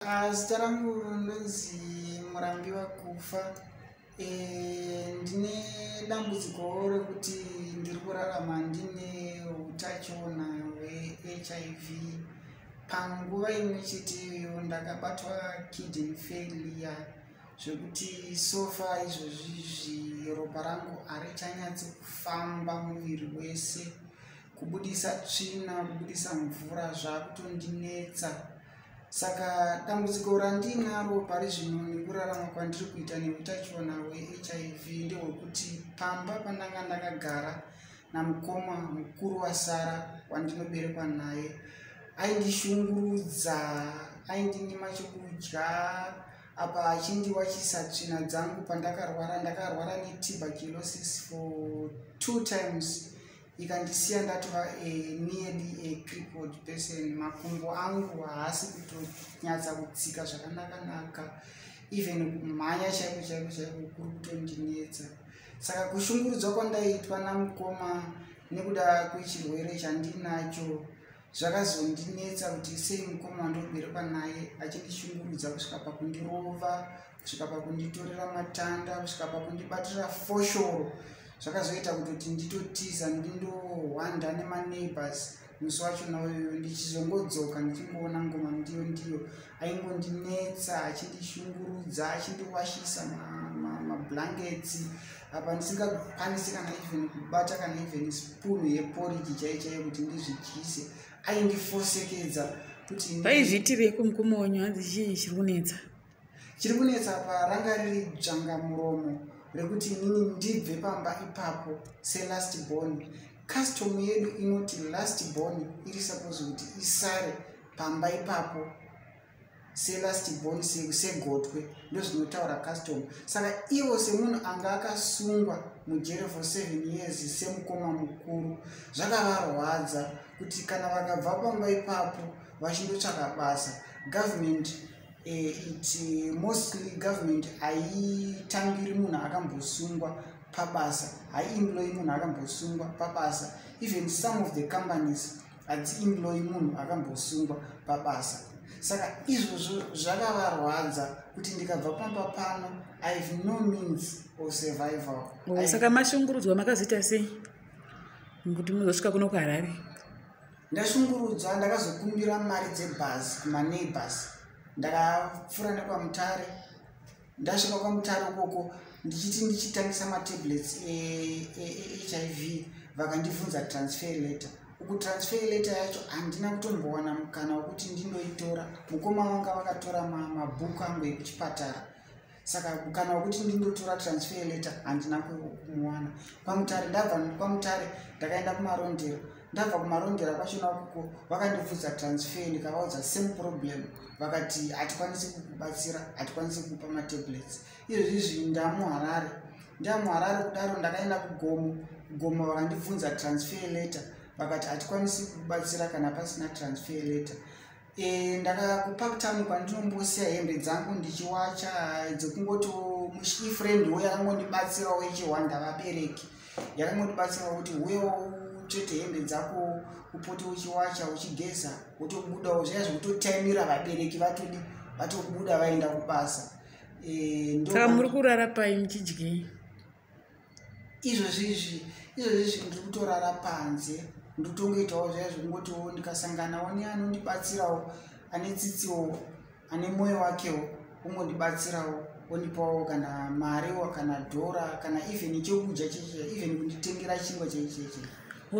Zita rangu ndonzi Murambiwa Kufa. Ndine dambudziko rekuti ndiri kurarama ndine utachiona hweHIV. Panguva imwe chete iyoyo ndakabatwa kidney failure, zvekuti so far izvozvizvi ropa rangu harichanyatsi kufamba muviri wese. Kubudisa tsvina, kubudisa mvura zvakutondinetsa. Saka dambudziko randinaro pari zvino nekurarama kwandiri kuita neutachiona hweHIV ndehwekuti pamba pandanga ndakagara namukoma mukuru wasara wandinoberekwa naye, aindishungurudza, aindinyima chekudya, apa achindiwachisa tsvina dzangu pandakarwara. Ndakarwara netuberculosis for two times, ikandisiya ndatova nearly a crippled person. Makumbo angu haasi kutonyatsa kutsika zvakanaka-naka, even kumhanya chaiko chaiko chaiko kuri kutondinetsa. Saka kushungurudzwa kwandaiitwa namukoma nekuda kwechirwere chandinacho zvakazondinetsa, kuti sei mukoma wandoberekwa naye achindishungurudza kusvika pakundirova, kusvika pakunditorera matanda, kusvika pakundibatira foshoro. Zvakazoita kutoti nditotiza, ndindohwanda nemaneighbors musi wachona uyoyo. Ndichizongodzoka ndichingoona ngoma ndiyo ndiyo, aingondinetsa, achindishungurudza, achindiwashisa mablankets, apa ndisingakwanisi kana even kubata kana even spoon yeporiji chaiyo chaiyo kuti ndizvidyise. Aindifosekedza kuti Vaizviitirei mukoma wenyu? Hanzi chii chiri kunetsa? Chiri kunetsa pa ranga riri dzvangamuromo rekuti inini ndibve pamba ipapo selast born. Custom yedu inoti last born iri suppose kuti isare pamba ipapo selast born, segotwe, ndozvinotaura custom. Saka ivo semunhu anga akasungwa mujere for 7 years, semukoma mukuru, zvakavarwadza kuti kana vakabva pamba ipapo vachindotsvaka basa, government, it mostly government haitangiri munhu akambosungwa pabasa, haiemployi munhu akambosungwa pabasa. Even some of the companies hadziemployi munhu akambosungwa pabasa. Saka izvozvo zvakavarwadza kuti ndikabva pamba pano, I have no means of survival. Oh, saka mashungurudzwa, makazoita sei kuti muzosvika kuno kuHarare? Ndashungurudzwa, ndakazokumbira mari dzebhazi kumaneighbors. Ndakapfuura nekwaMutare. Ndasvika kwaMutare ukoko, ndichiti ndichitangisa matablets eHIV, vakandibvunza transfer letter. Uku transfer letter yacho handina kutombowana mukana wekuti ndindoitora. Mukoma vanga vakatora mabhuku angu ekuchipatara, saka mukana wekuti ndindotora transfer letter handina kumuwana kwaMutare. Ndabva kwaMutare, ndakaenda kuMarondera. Ndabva kuMarondera kwachona ukoko, vakandibvunza transfer, ndikavaudza same problem. Vakati hatikwanisi kukubatsira, hatikwanisi kukupa matablets. Izvozvizvi ndamuHarare. NdamuHarare kudaro, ndakaenda kuGomo. Gomo vakandibvunza transfer letter, vakati hatikwanisi kukubatsira kana pasina transfer letter. Ndaka kuParktown kwandinombosiya hembe dzangu ndichiwacha, dzekungoti ifriend wo yakangondibatsirawo ichihwanda vabereki, yakangondibatsirawo kuti uyewo utsvete hembe dzako, upote uchiwacha, uchigeza, wotobudawo zviya zvekutotaimira vabereki vatodi vatobuda vaenda kubasa. Saka muri kurara pai, muchidyei? Izvozvizvi ndiri kutorara panze. Ndotongoitawo zviya zvekungotiwo ndikasanganawo neanondibatsirawo, ane tsitsiwo, ane mwoyo wakewo, ongondibatsirawo, ondipawo kana mariwo, kana dhora, kana even chekudya cheche, even kunditengera chingwa chaicheche.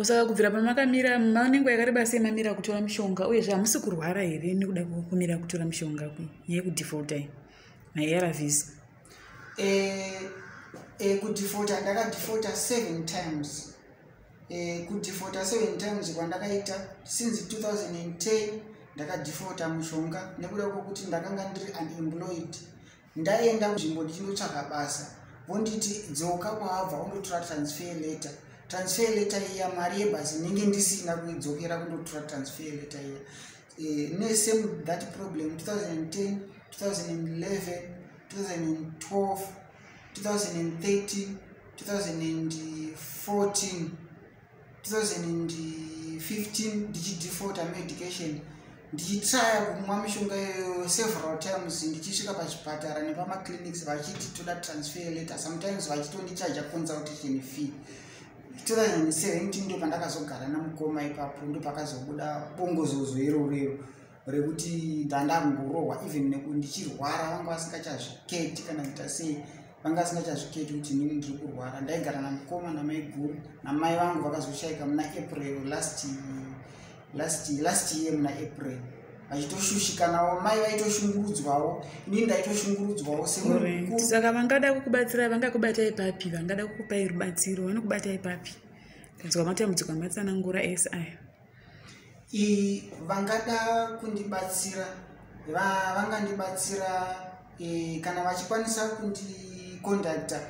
Saka kubvira pamakamira, manenguva yakareba sei mamira kutora mishonga? Uyezve hamusi kurwara here nekuda kwekumira kutora mishonga yekudefaulta maARVs? Kudefaulta, ndakadefaulta seven times. Kudefaulta seven times kwandakaita since 2010, ndakadefaulta mushonga nekuda kwokuti ndakanga ndiri unemployed. Ndaenda kunzvimbo ndichindotsvaga basa, vonditi dzoka kwaabva undotora transfer letter. Transfer letter iya, mari yebhasi ndinenge ndisina kuidzokera kundotora transfer letter iya. Nesame that problem 2010, 2011, 2012, 2013, 2014, 2015, ndichidefaulta medication. Ndichitraya kumwa mishonga iyoyo several times, ndichisvika pazvipatara nepamaclinics vachiti toda transfer letter, sometimes vachitondichaja consultation fee. 2017 ndo pandakazogara namukoma ipapo, ndo pakazobuda bongozozo irorero rekuti ndandangorohwa. Even ndichirwara, vanga vasingachazviketi kana kuita sei, vanga vasingachazviketi kuti inini ndiri kurwara. Ndaigara namukoma namaiguru namai vangu vakazoshayika muna April last year muna April, vachitoshushikanawo. Mai vaitoshungurudzwawo, inini ndaitoshungurudzwawo semunhu mukuru. Saka vangada kukubatsira vangakubatai papi? Vangada kukupai rubatsiro vanokubatai papi? Kanzwa matambudziko amatsanangura ese aya. Vangada kundibatsira vangandibatsira kana vachikwanisa kundicontacta,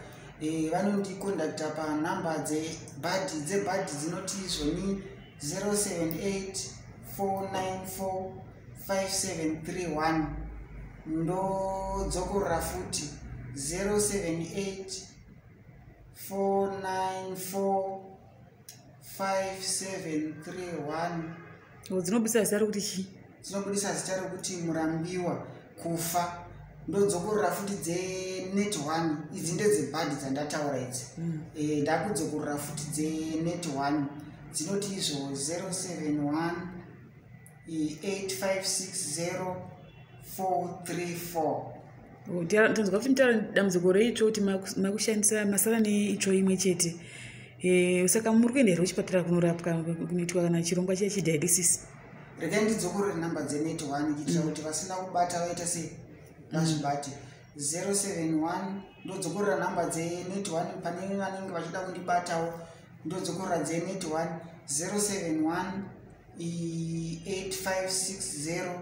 vanondicontacta panhamba dzebhadhi dzinoti zvoni 078 494 5731. Ndodzokorora futi, 078 494 5731. Dzinobudisa zita rekuti chii? Dzinobudisa zita rekuti Murambiwa Kufa. Ndodzokorora futi dzeNet One, idzi ndedzebhadhi dzandataura idzi. Ndakudzokorora futi dzeNet One, dzinoti izvo 071 8560 434. Tanzwa kuti mutaura dambudziko reitsvo, kuti makushandisa masara neitsvo imwe chete. Saka muri kuenda here kuchipatara kunorapwa, kunoitwa kana chirongwa chiya chedialysis? Regai ndidzokorore nhamba dzeNet One kuitira kuti vasina kubata vaita sei, vazvibate. 071, ndodzokorora nhamba dzeNet One pane vanenge vachida kundibatawo. Ndodzokorora dzeNet One, 071 8560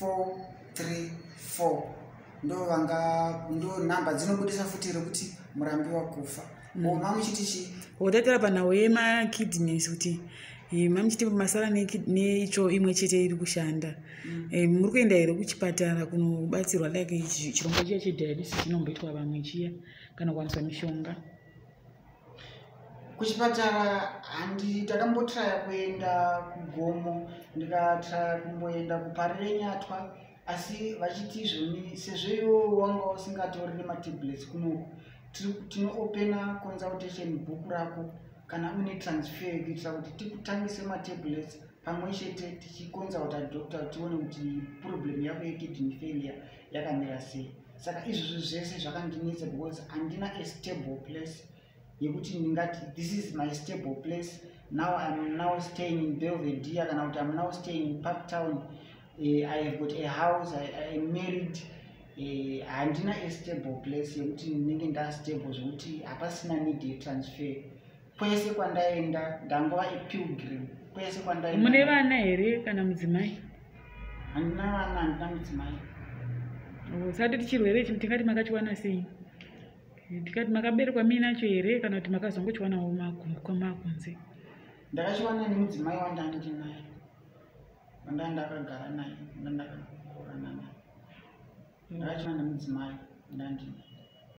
434. Ndo vanga ndo nhamba dzinobudisa futi rekuti Murambiwa Kufa. Mamuchiti chii? Taitaura panhau yemakidneys kuti mamuchiti masara neitsvo imwe chete iri kushanda. Muri kuenda here kuchipatara kunobatsirwa, like chirongwa chiya chedialysis chinomboitwa vamwe chiya, kana kuwaniswa mishonga? Kuchipatara handi. Takambotraya kuenda kuGomo, ndikatraya kumboenda kuParirenyatwa, asi vachiti izvoni sezvo iwo wanga usingatorere matablets kunoku, tinoopena consultation book rako kana une transfer kuitira kuti tikutangise matablets pamwe chete tichiconsulta doctor, tione kuti problem yako yekidney failure yakamira sei. Saka izvozvo zvese zvakandinetsa because handina a stable place yekuti ndingati this is my stable place, now I'm now staying in Belvedere, kana kuti I'm now staying in Parktown, I have got a house, I am married. Handina a stable place yekuti ndinenge ndastable zvekuti hapasina need yetransfer. Kwese kwandaenda ndangova apilgrim, kwese kwandaenda. Mune vana here kana mudzimai? Handina vana, handina mudzimai. Oh, sati chirwere ichi tingati makachiwana sei? Tikati makaberekwa muinacho here, kana kuti makazongochiwanawo kwamakunze? Ndakachiwana nemudzimai wandandinaye, wandandakagara naye, wandandakaroorana naye. Ndakachiwana nemudzimai wandandinaye.